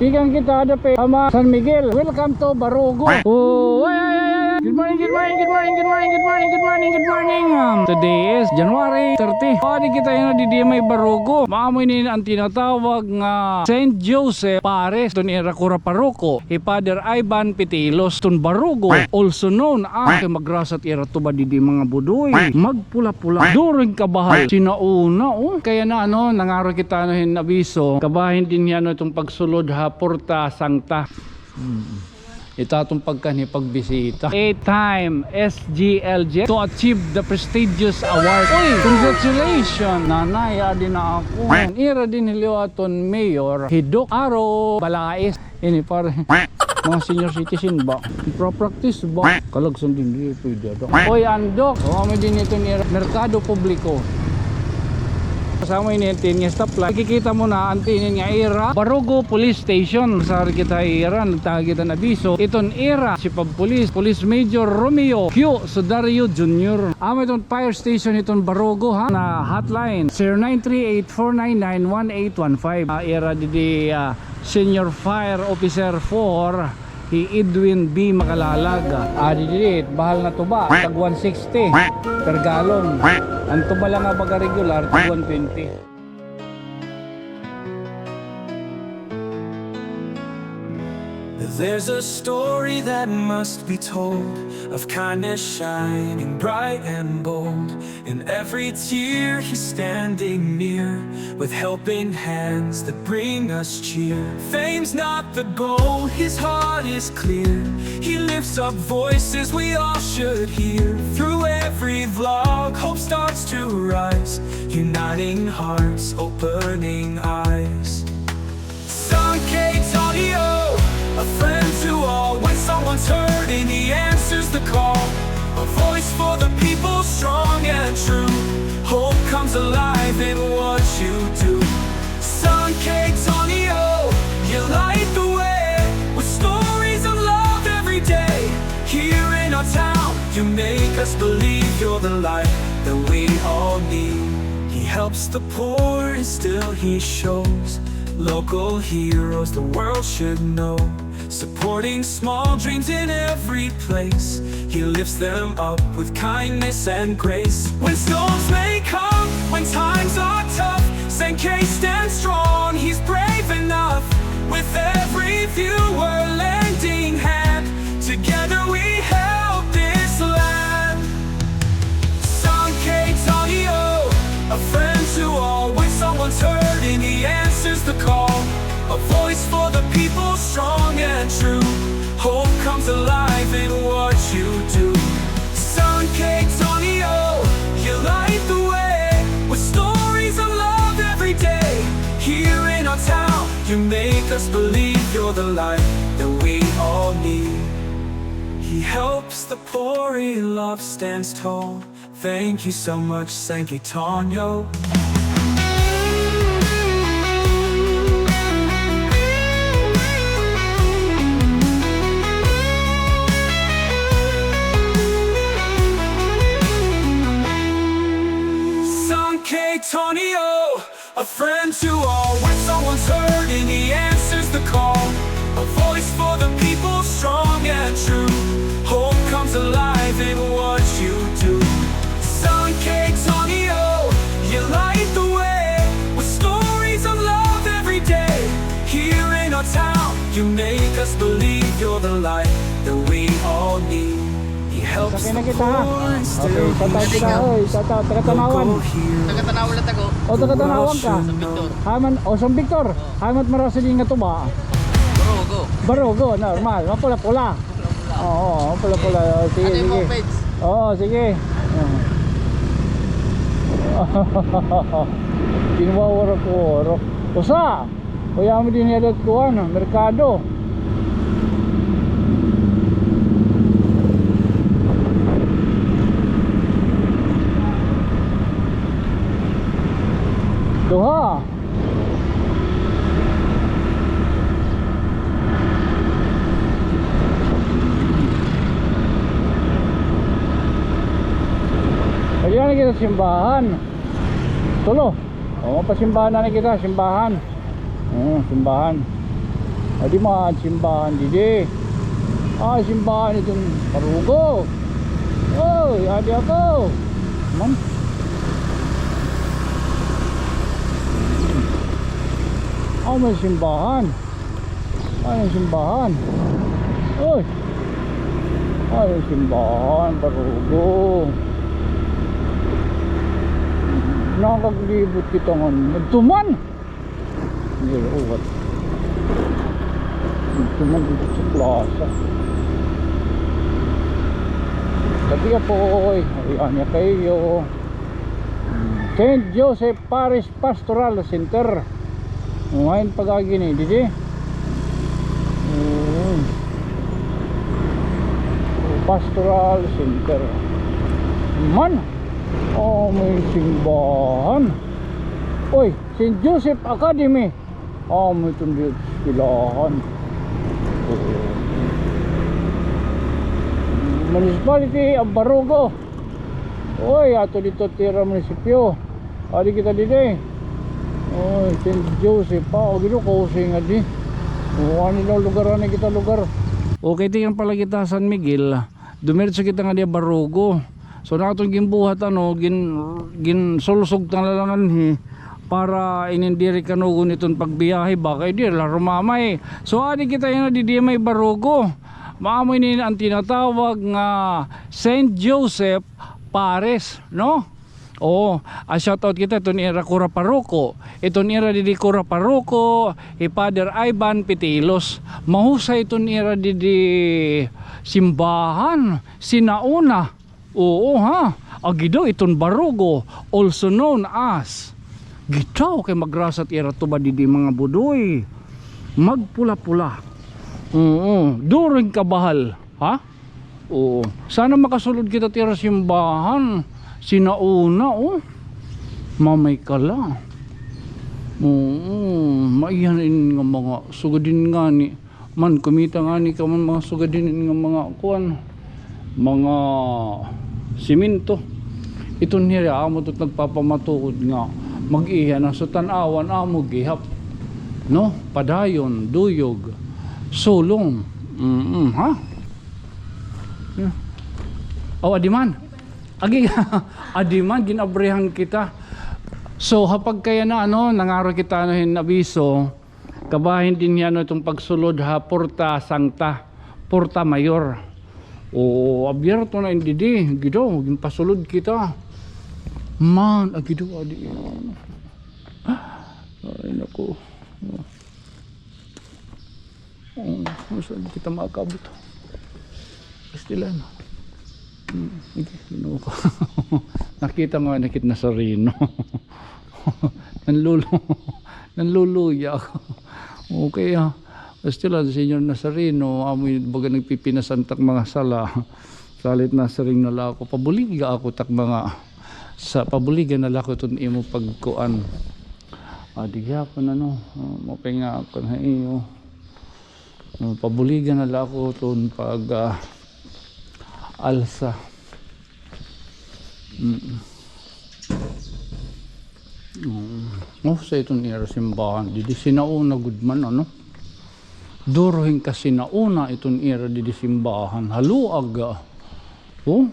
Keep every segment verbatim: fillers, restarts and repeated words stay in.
Tikang kita dapi ha San Miguel. Welcome to Barugo. Oh, ay, ay, ay, ay. Good morning, good morning, good morning, good morning, good morning, good morning, good morning. Um, today is January thirty. Adi kita yana didi may Barugo. Maamo ini an tinatawag nga Saint Joseph Paris. Iton ira kura paroko, hi Father Ivan Pitilos. Iton Barugo, also known as, kay magrasat ira tuba didi mga budoy. Magpula-pula. Duro hin kabahal. Sinauna, oh. Kaya na, ano, nangaro kita, ano, hin abiso. Kabahin dinhi, ano, iton pagsulod ha Porta Santa. Hmm. Ita iton pagkanhi pagbisita. Eight-time S G L G to achieve the prestigious award. Uy, congratulations! Nanay, adi na ako. Ira dinhi liwat iton mayor, hi Doc Aro Balais. Ini, pare. Mga senior citizen ba? Pra-practice ba? Kalagsan dinhi, pwede ada. Oy, andok. O, amo dinhi iton ira merkado publiko. Kasama ini an tinin nga stoplight. Makikita mo na an tinin nga ira Barugo Police Station. Sari kita ira, nagtagit an abiso. Iton ira, Chief of Police, Police Major Romeo Q Sudario Junior. Amo iton fire station iton Barugo, ha? Na hotline, zero nine three eight four nine nine one eight one five. Ah, ira didi, ah, Senior Fire Officer four, hi Edwin B Macalalag. Adi didi, bahal na tuba, tag one sixty per gallon. An tuba la nga baga regular, tag one twenty. There's a story that must be told of kindness shining bright and bold. In every tear, he's standing near, with helping hands that bring us cheer. Fame's not the goal, his heart is clear. He lifts up voices we all should hear. Through every vlog, hope starts to rise, uniting hearts, opening eyes. Sanke Tonio, a friend to all. When someone's hurting, he answers the call. A voice for the people, strong and true. Hope comes alive in what you do. Sanke Tonio, you light the way with stories of love every day. Here in our town, you make us believe you're the light that we all need. He helps the poor and still he shows local heroes the world should know. Supporting small dreams in every place, he lifts them up with kindness and grace. When storms may come, when times are tough, Sanke stands strong, he's brave enough. With every viewer lending hand, together we help this land. Sanke Tonio, a friend to all. When someone's hurting, he answers the call. A voice for the people, strong and true. Hope comes alive in what you do. Sanke Tonio, you light the way with stories of love every day. Here in our town, you make us believe you're the light that we all need. He helps the poor, he loves, stands tall. Thank you so much, Sanke Tonio. Sanke Tonio. A friend to all, when someone's hurting, he answers the call. A voice for the people, strong and true. Hope comes alive in what you do. Sanke Tonio, you light the way with stories of love every day. Here in our town, you make us believe you're the light that we all need. He helps the poor and still he shows. Sakay na kita, ha? Okay, shout out kita, oy, shout out, taga Tanawan. Local heroes. Taga Tanawan la ako. O, taga Tanawan ka? San Victor. Hain man, o, San Victor. O. Hain man it marasa didi nga tuba? Barugo. Barugo, normal. Mapula-pula. Mapula-pula. Oo, mapula-pula. Sige, sige. Ano it imo page? Oo, sige. Ginwawarok-warok. Usa! Uy, amo dinhi ada it kuan, merkado. Duha. Pwede na kita simbahan. Tulo. O, pasimbahan na kita, simbahan. O, simbahan. Adi man simbahan didi. Ah, simbahan iton Barugo. Oy, adi ako. Man. Ah, may simbahan. Ay, simbahan. Oy. Ay, simbahan, Barugo. Nakaglibot kita ngan. Nagtuman. Diri uwat. Ito man dito sa plaza. Sabi po, oy, ay, anya kayo. Saint Joseph Parish Pastoral Center. Ngayon pag-agi ni, didi? Oo. Pastoral Center. Man, oh, may simbahan. Oy, Saint Joseph Academy. Amo iton didi eskwelahan. Municipality of Barugo. Oy, ato dito tira munisipyo. Adi kita didi. Oy, Saint Joseph pa. O, gino ko sing adi. O, ano daw lugar, ano kita lugar. Okay, tingnan pala kita San Miguel. Dumiretso kita nga diya Barugo. So, naton ginbuhat, ano, gin-, ginsulsog ta na la nganhi para inin diri kanugon iton pagbiyahe ba kay diri la rumamay. So, adi kita yana didi may Barugo. Maamo ini an tinatawag nga Saint Joseph Paris, no? Oo, ah, shout out kita iton ira kura paroko. Iton ira didi kura paroko, hi Father Ivan Pitilos. Mahusay iton ira didi simbahan, sinauna. Oo, ha. Agi daw iton Barugo, also known as. Gitaw kay magrasat ira tuba didi mga budoy. Magpula-pula. Oo, during kabahal, ha? Oo. Sana makasulod kita tira simbahan. Sinauna, oh. Mamay ka la. Oo, maiyan in nga mga sugadin ngani. Man, kumita ngani ka man mga sugadin in nga mga kuan, mga simento. Iton hira, amo to't nagpapamatuod nga mag-iya na sa tan-awan, amo gihap. No? Padayon, duyog, sulong. Mm, ha? Hmm. Aw, adi man. Agi, adi man, gin-abrihan kita. So, ha pagkaya na, ano, nangaro kita, ano, hin abiso, kabahin dinhi, ano, iton pagsulod ha Porta Santa, Porta Mayor. O, abierto na in didi, gidaw, ginpasulod kita. Man, agi daw, adi. Ay, naku. Oo, saan kita makakabot? Pastilan. Hmm, sige, Ginoo ko. Nakita nga, nakit Nazareno. Nanlulu-, nanluluya ako. Okay, ah. Pastilan, Señor Nazareno, amo it baga nagpipinasan tak mga sala. Salit na siring na la ako, pabuliga ako tak mga sa, pabuligan na la ako iton imo pagkuan. Ah, di gyapon, ano, ah, mapinga ako na iyo. Ah, pabuligan na la ako iton pag, ah, alsa. Mm. Mm. Oh, sa iton ira simbahan, didi sinauna gud man, ano? Duro hin kasinauna iton ira didi simbahan. Haluag, ah. Oh?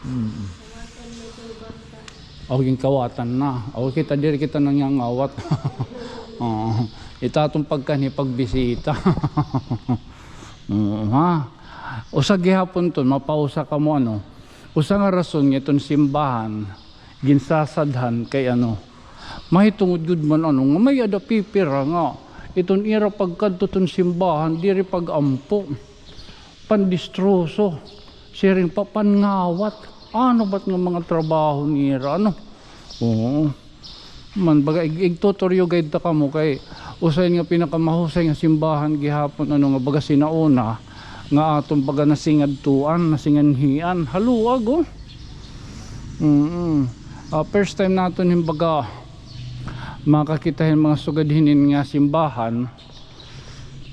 Mm. Aw, ginkawatan na. Aw, kita diri kita nangyangawat. Oo. Ita aton pagkanhi pagbisita. Oo, ha? Usa gihapon ton, mapausa kamo, ano? Usa nga rason nga iton simbahan, ginsasadhan kay, ano, mahitungod gud man, ano, nga may-ada pipira nga iton ira pagkadto ton simbahan, diri pag-ampo. Pandistroso, siring pa, panngawat. Ano ba it nga mga trabaho nira, ano? Oo. Man, baga, ig-, igtuturyo guide ta kamo kay usa ini nga pinakamahusay nga simbahan gihapon, ano, nga baga sinauna nga aton baga nasingadtuan, nasinganhian. Haluag, oh. Mm. Ah, first time naton hin baga makakita hin mga sugad hinin nga simbahan.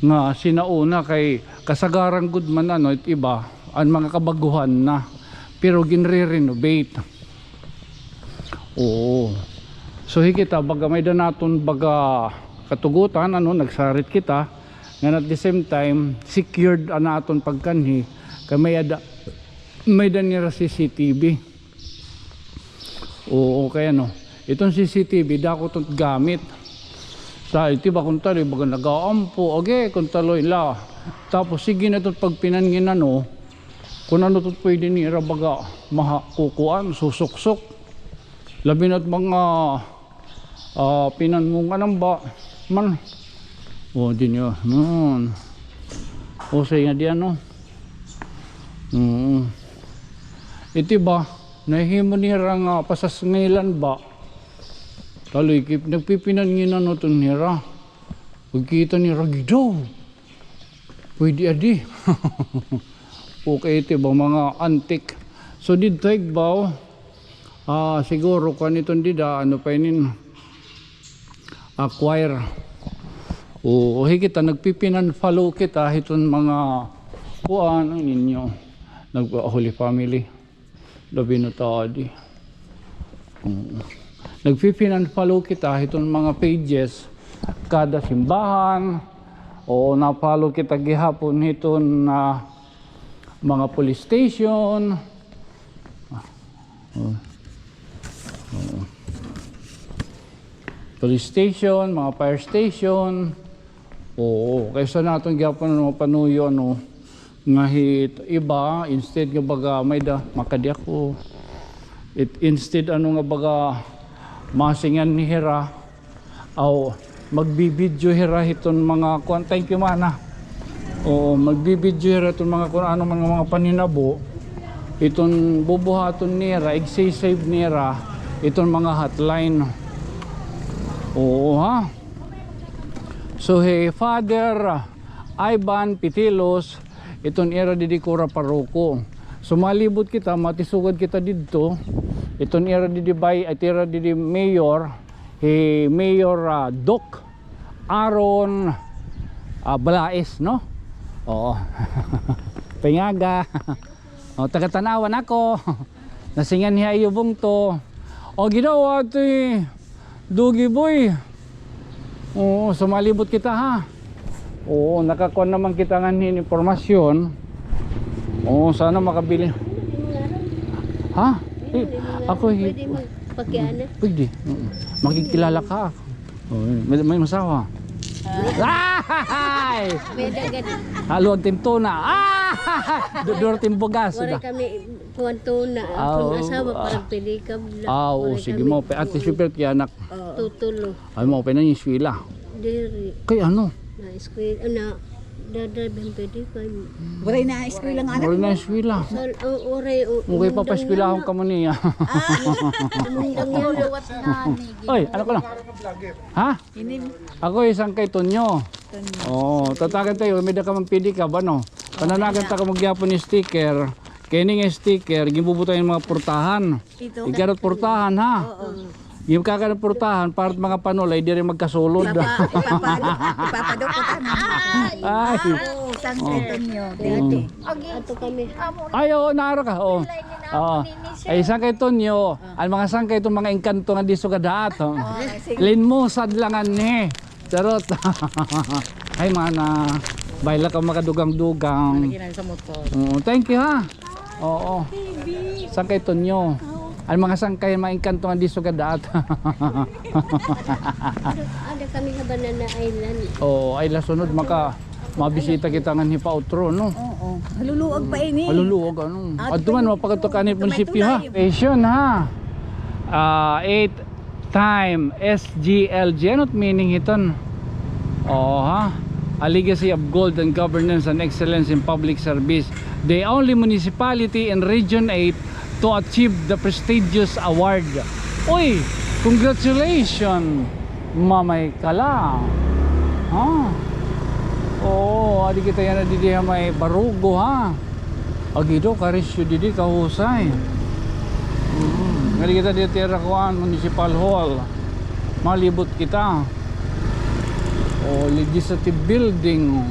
Nga sinauna kay kasagaran gud man, ano, it iba, an mga kabaguhan na, pero ginre-renovate. Oo. So, hi kita, baga may-ada naton baga katugotan, ano, nagsarit kita, ngan at the same time, secured an aton pagkanhi, kay may-ada, may-ada nira C C T V. Oo, kay ano, iton C C T V, dako iton gamit. Sa iti ba kun tali, baga nagaampo, agi, kun taloy la. Tapos, sige na iton pagpinanginan, no, kun ano iton pwede nira baga maha-, kukuan, susuksok. Labi na it mga, ah, pinangungan ba man. O, di niyo, non. O, sa nga di ano. Mm. Iti ba, nahimo nira nga pasasngilan ba. Taloy, kip-, nagpipinanginan iton nira. Pagkita nira, gidaw. Pwede adi. Okay, ito ba mga antique. So, didto ha igbaw, ah, siguro kuan iton dida, ano pa inin, ah, choir. O, hi kita, nagpipinan-follow kita hiton mga kuan, ano ninyo, nag-, Holy Family. Labi na ta adi. Mm. Nagpipinan-follow kita hiton mga pages kada simbahan. O, na-follow kita gihapon hiton, ah, mga police station. Ah, o. O. Police station, mga fire station. Oo, kay usa naton gihapon, ano, panuyo, ano, nga hit iba, instead nga baga may-ada, makadi ako. It, instead, ano, nga baga masingan ni hira, aw, magbibidyo hira hiton mga kuan. Thank you, mana. Oo, magbibidyo hira hiton mga kuan, ano man nga mga paninabo. Iton bubuhaton nira, igsi-save nira iton mga hotline. Oo, ha? So, hi Father Ivan Pitilos, iton ira didi kura paroko. So, malibot kita, matisugad kita didto. Iton ira didi bay-, it ira didi mayor, hi Mayor, ah, Doc Aaron, ah, Blaes, no? Oo. Pangaga. O, taga Tanauan ako. Nasingan hiya iyo bungto. O, gidaw, Ate Dugi Boy. Oo, sumalibot kita, ha. Oo, nakakuan naman kita nganhi hin impormasyon. Oo, sana makabili. Ha? Eh, ako, hi- Pwede mo pakiana. Pwede. Oo. Makikilala ka. Oh, may, may masawa. Ay! May dagan. Halo an tintuna. Ah! Dudurot hin bugas. Waray kami kuan tuna. Ah, akon asawa, para pedicab la. Ah, oo, waray sige kami mo. Pe, ate, super kay anak. Oo. Tutulo. Ay mo, pe na yung eskwela. Diri. Kay ano? Na eskwela, na dadrive hin pedicab. Waray na eskwela nga anak mo? Waray na eskwela. Sal-, oh, waray, oh, okay, papaeskwelahon kamo niya. Ah, umundang yan. Oy, ano ko lang? Ha? Ako hi Sangkay Tonyo. Tonyo. Oo, tatagan tayo, may da ka man pedicab, ano? Pananagan ta kamo gihapon hin sticker. Kay ini nga sticker, ginbubutangan hin mga portahan. Ito. Igkarot portahan, ha? Oo. Ginkakarot portahan, para mga panulay, diri magkasulod. Ipapa-, ipapa-, ipapadukot an. Ay. Oo, Sangkay Tonyo. Dati. Ato kami. Ay, oo, naaro ka, oo. Oo. Ay, Sangkay Tonyo. An mga sangkay iton mga engkanto nga di sugad ha aton. Linmusad la nganhi. Charot. Ay, mana. Bay la ka makadugang-dugang. Lagi na sa motor. Oo, thank you, ha. Oo. Sangkay Tonyo. An mga sangkay, mga engkanto nga di sugad ha aton. Ada kami ha Banana Island. Oo, ay la sunod maka Mabisita kita nganhi pa utro, no? Oo. Haluluag pa ini. Haluluag, ano? Adto man, mapakadto ka anhi munisipyo, ha? Station, ha? Ah, eight time S G L G. Ano it meaning hiton? Oo, ha? A legacy of gold and governance and excellence in public service. The only municipality in Region eight to achieve the prestigious award. Uy, congratulations! Mamay ka la. Ha? Oo, adi kita yana didi ha may Barugo, ha? Agi daw, karisyo didi, kahusay. Mm. Adi kita didi ha kuan, Municipal Hall. Malibot kita. O, Legislative Building.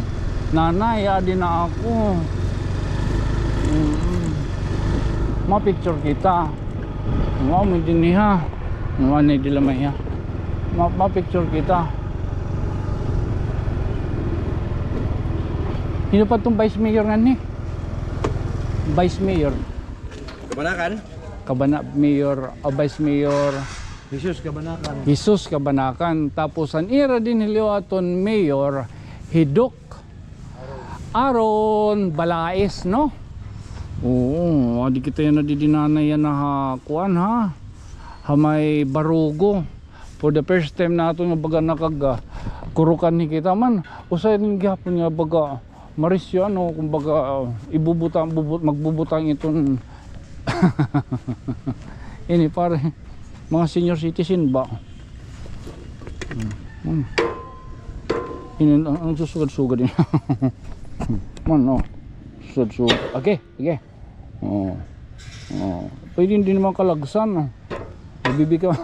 Nanay, adi na ako. Mm. Ma-picture kita. Mao man dinhi, ha. Mao ni dila may, ha. Ma-, ma-picture kita. Hin-o pa iton vice mayor nganhi? Vice mayor. Kabanakan? Kabana-, mayor, o vice mayor. Jesus Kabanakan. Jesus Kabanakan. Tapos an ira dinhi liwat iton mayor, hi Doc Aaron Balaes, no? Oo, adi kita yana didi nanay yana ha kuan, ha? Ha may Barugo. For the first time naton nga baga nakag-, ah, kurukan ni kita man. Usa ini gihapon nga baga marisyo, ano, kumbaga, ah, ibubutang, bubut-, magbubutang iton ini, pare, mga senior citizen ba? Hmm, hmm. Ini, an, an susugad-sugad ini. Man, oh. Susugad-sugad. Okay, okay. Oh. Oh. Pwede din naman kalagsan, oh. Mabibi ka.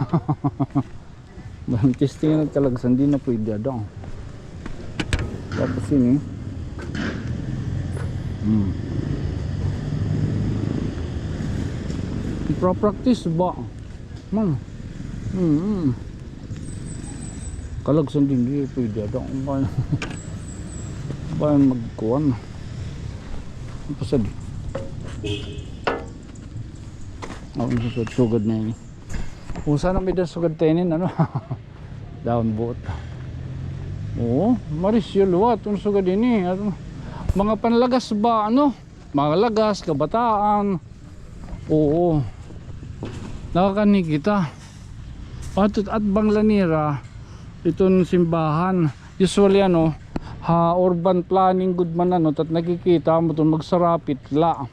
Testing na kalagsan, di na pwede ada. Tapos ini. Hmm. Pra-practice ba? Man. Hmm, hmm. Kalagsan din, di pwede ada. Ang bayan, bayan magkuan. Ang pasad. Ako na sugad-sugad na ini. Kung saan ang may sugad tayo nin, ano? Daon buot. Oo, marisyo liwat, ang sugad ini. Ano? Mga panlagas ba, ano? Mga lagas, kabataan. Oo. Nakakanhi kita. At, at bangla nira, iton simbahan. Usually, ano, ha urban planning gud man, ano, tat nakikita mo iton magsarapit la.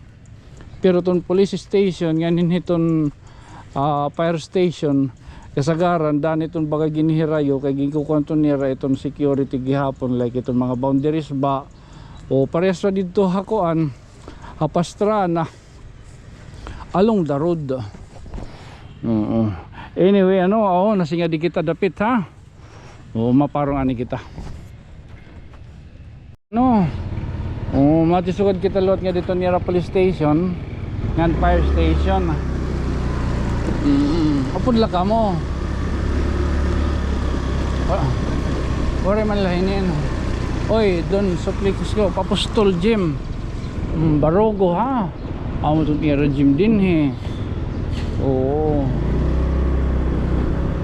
Pero iton police station, ngan hiton, ah, fire station, kasagaran, daan iton baga ginhirayo, kay ginkukuan iton nira iton security gihapon, like iton mga boundaries ba, o parehas ra didto ha kuan, ha Pastrana, along the road. Oo. Anyway, ano, oh, nasinga di kita dapit, ha? Oo, maparong ani kita. No. Oo, matisugad kita liwat nga didto nira police station, ngan fire station. Mm, upod la kamo. Wa-, waray man la hinin. Oy, Don Suplikos ko, Apostol Jim. Mm, Barugo, ha? Amo iton ira gym dinhi. Oo.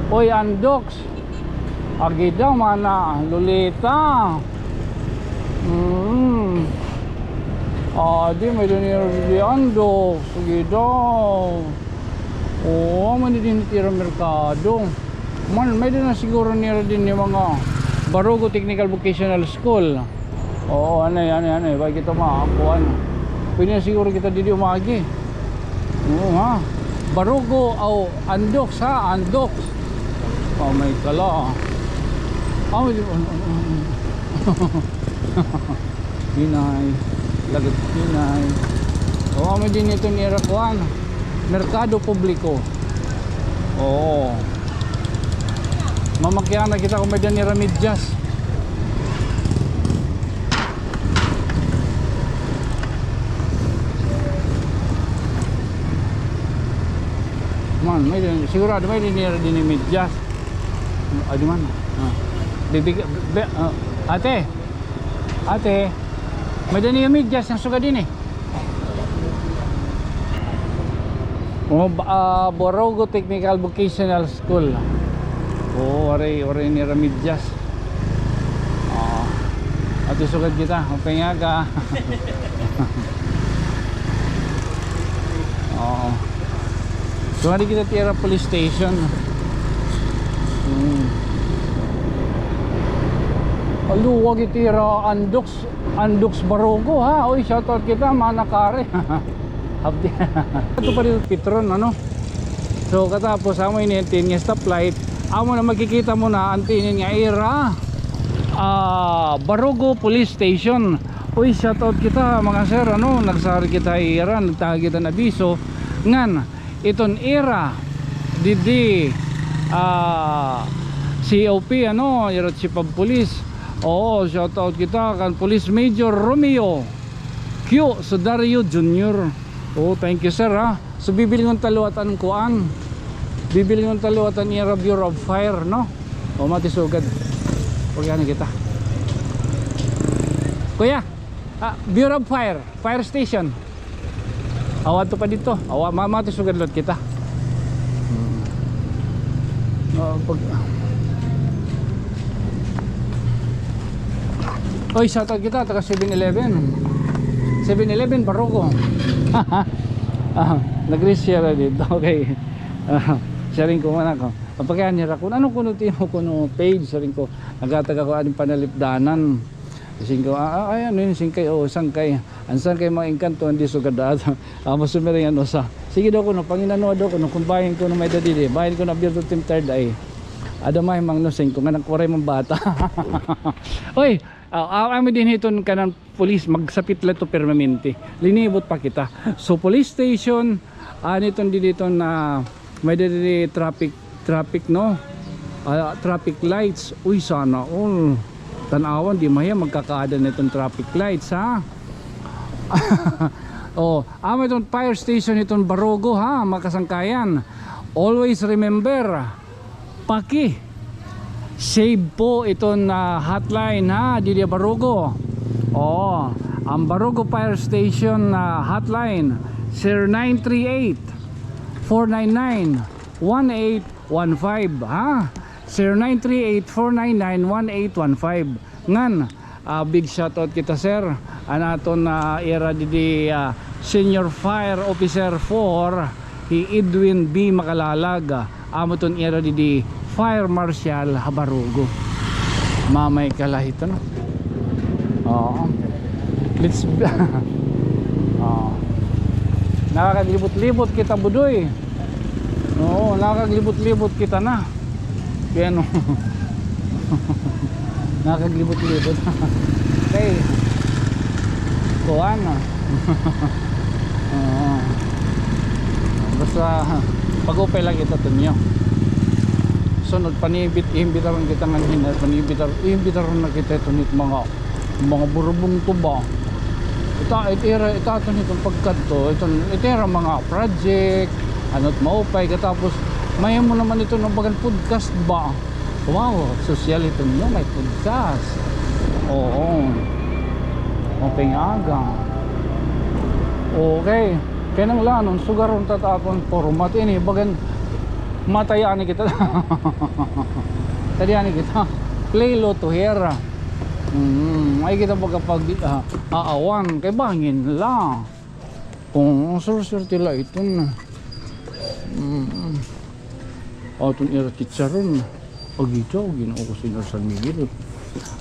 Oy, Andox. Agi daw, mana, Lolita. Mm. Adi, may-ada nira didi Andox. Agi daw. Oo, man dinhi it ira merkado. Man, may-ada na siguro nira dinhi mga Barugo Technical Vocational School. Oo, anay, anay, anay. Baka kita makakuan. Pwede na siguro kita didi umagi. Oo, ha? Barugo, aw, Andox, ha? Andox. Oh, may kala. Aw, di, hinay. Lagad hinay. Oo, may dinhi iton ira kuan. Merkado publiko. Oo. Mamakyanan kita kon may-ada nira medyas. Man, may-ada, sigurado may-ada nira dinhi medyas. Adi man. Ah. Bibig-, bi-, ah, ate. Ate, may-ada niyo medyas nga sugad dinhi? Oh, ba-, ah, Barugo Technical Vocational School. Oo, waray, waray nira medyas. Oo. Ate, sugad kita, maupay nga aga. Oo. So, adi kita it ira police station. Hmm. Aluwag it ira Andox, Andox Barugo, ha? Oy, shoutout kita, mana kare. Abdi. Ito pa rin Petron, ano? So, katapos, amo ini an tiyan nga stoplight. Amo na makikita mo na an tiyan nga ira, ah, Barugo Police Station. Uy, shoutout kita, mga sir, ano, nagsari kita ira, nagtagi kita hin abiso ngan iton ira didi, ah, C O P, ano, ira chief of police. Oo, shoutout kita kan Police Major Romeo Q Sudario Junior. Oh, thank you, sir, ha. So, bibilngon ta liwat an kuan. Bibilngon ta liwat an ira Bureau of Fire, no? O, mati sugad. Pagani kita. Kuya, ah, Bureau of Fire, fire station. Aw, adto pa didto. Aw, ma-, mati sugad liwat kita. Hmm. Ah, pag-, oy, shout out kita, taga Seven Eleven. Seven Eleven, Barugo. Ah, nag-reach siya na didto. Okay. Ah, sharing ko man ako. Pagkaya nira kun ano kuno timo kuno page, siring ko, naghatag ako aning panalipdanan. Siring ko, ah, ah, ay, ano yun, singkay, o, sangkay. An sangkay mga engkanto, hindi sugad ato. Ah, masumiring ano sa. Sige daw kuno, panginano daw kuno, kung bahin kuno may-ada didi. Bahin kuno, abierto tim third ay. Ada may mang nusing, kung anak waray mang bata. Oy, ah, ah, ami din hiton kanan police, magsapit la ito permanente. Linibot pa kita. So, police station, ah, niton didi iton, ah, may didi traffic, traffic, no? Ah, traffic lights. Uy, sana all. Tan-awan, di mahiya, magkakaada na iton traffic lights, ha? Oh, amo iton fire station iton Barugo, ha, mga kasangkayan. Always remember, paki-save po iton, ah, hotline, ha, didi ha Barugo. Oo, an Barugo Fire Station, ah, hotline, zero nine three eight, four nine nine, one eight one five, ha? Zero nine three eight, four nine nine, one eight one five. Ngan, ah, big shoutout kita, sir. An aton, ah, ira didi, ah, Senior Fire Officer four, hi Edwin B Macalalag. Amo iton ira didi Fire Marshal ha Barugo. Mamay ka la hito, no? Oo. Let's, oo. Nakakaglibot-libot kita, Budoy. Oo, nakakaglibot-libot kita na. Kaya, no? Nakaglibot-libot. Okay. Kuan, ah. Oo. Basta, pag-upay lang kita tunyo. Sunod, panibit, imbitaron kita ngan hinay, panibitar-, imbitaron na kita tunit mga, mga burubong tuba. Ita, itira, ita tunit ang pagkadto, ito, itira mga project, ano't maupay, katapos, may mo naman ito ng bagan podcast ba? Wow, sosyal ito niyo, may podcast. Oo. Mapingaga. Okay. Kinahanglanon, sugaron ta ta aton format ini, bagan matayaan kita. Tadyanan kita. Play Lotto here. Mm, ay kita pagkapag, ah, aawan. Kay bangin la. Oo, surswerte la iton. Mm. Aton ira chicharon. Agi daw, Ginoo ko, Señor San Miguel.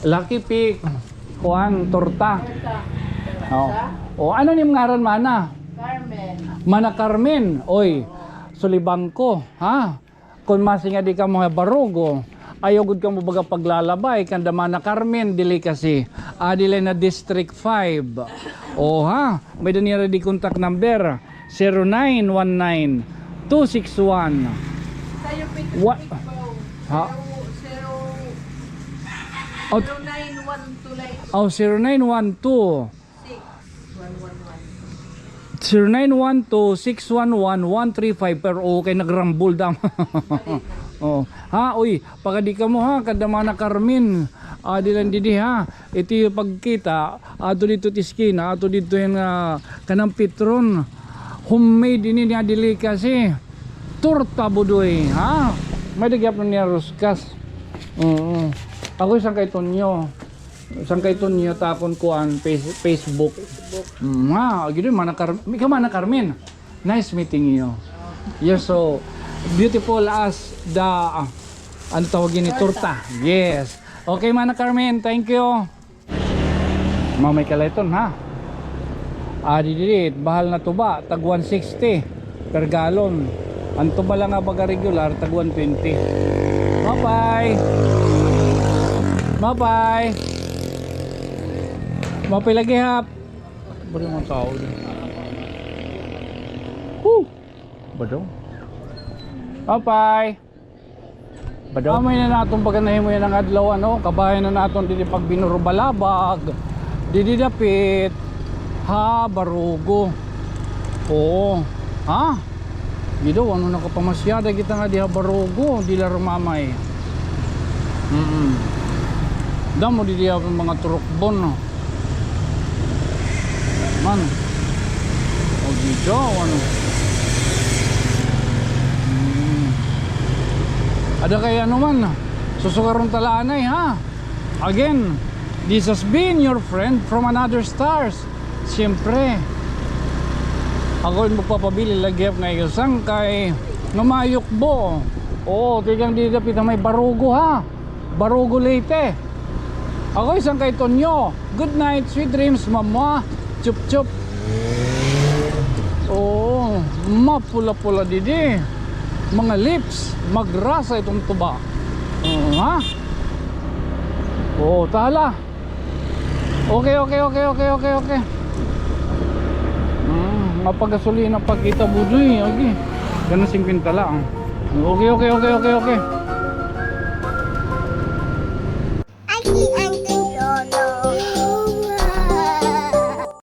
Lucky pick. Kuan, torta. Torta. Oh. Oh, ano nim ngaran, mana? Carmen. Mana Carmen. Oy, sulibang ko, ha? Kon masinga di kamo ha Barugo, ayaw gud kamo baga paglalabay kanda Mana Carmen Delicacy. Adi la na District five. O ha, may-ada nira di contact number, zero nine one nine two six one. Sayo, Pito, Wa-, Pito. Ha? Zero, zero, Out- zero nine one two nine. Oh, zero nine one two. Six one one one. Zero nine one two, six one one, one three five, pero okay, nagrambol dam. Oh. Ha, uy, pagadi kamo ha, kada Mana Carmen. Ah, di lang didi ha. Ito yung pagkita, ato dito ti eskina, ato dito yung, ah, kanang Petron. Homemade ini niya delicacy. Torta Budoy, ha? May-ada gihap niya ruskas. Oo. Ako isang kay Tonyo. Sangkay Tonyo ta akon kuan, Face-, Facebook. Facebook. Mm, ha, gid, Mana Carmen. Ikaw, Mana Carmen. Nice meeting you. You're so beautiful as the, ah, ano tawag ini, torta. Torta. Yes. Okay, Mana Carmen, thank you. Mamay ka la iton, ha? Adi didi, bahal na tuba, tag one sixty per gallon. An tuba la nga baga regular, tag one twenty. Mapay! Mapay! Mapay la gihap. Bari mga tao din. Woo! Ba daw? Mapay! Bado. Amay na naton baga nahimo yana nga adlaw, ano, kabahin na naton didi pagbinurubalabag, didi dapit ha Barugo. Oo. Ha? Gido, ano, nakapamasyada kita nga di ha Barugo, di la rumamay. Mm. Damo didi an mga turukbon, no? Man. O, dito, ano? Mm. Ada kay ano man, susukaron ta la anay, ha? Again, this has been your friend from another stars. Siyempre, ako in magpapabilin la gihap nga iyo sangkay nga mayukbo. Oo, tikang dida pita may barugo, ha? Barugo Leyte. Ako in sangkay Tonyo. Good night, sweet dreams, mamwa. Chup chup. Oo, mapula-pula didi. Mga lips, magrasa iton tuba. Oo, ha? Oo, tala. Okay, okay, okay, okay, okay, okay. Hmm, mapagasolina pa kita, Budoy, agi. Kana singkwenta la. Okay, okay, okay, okay, okay.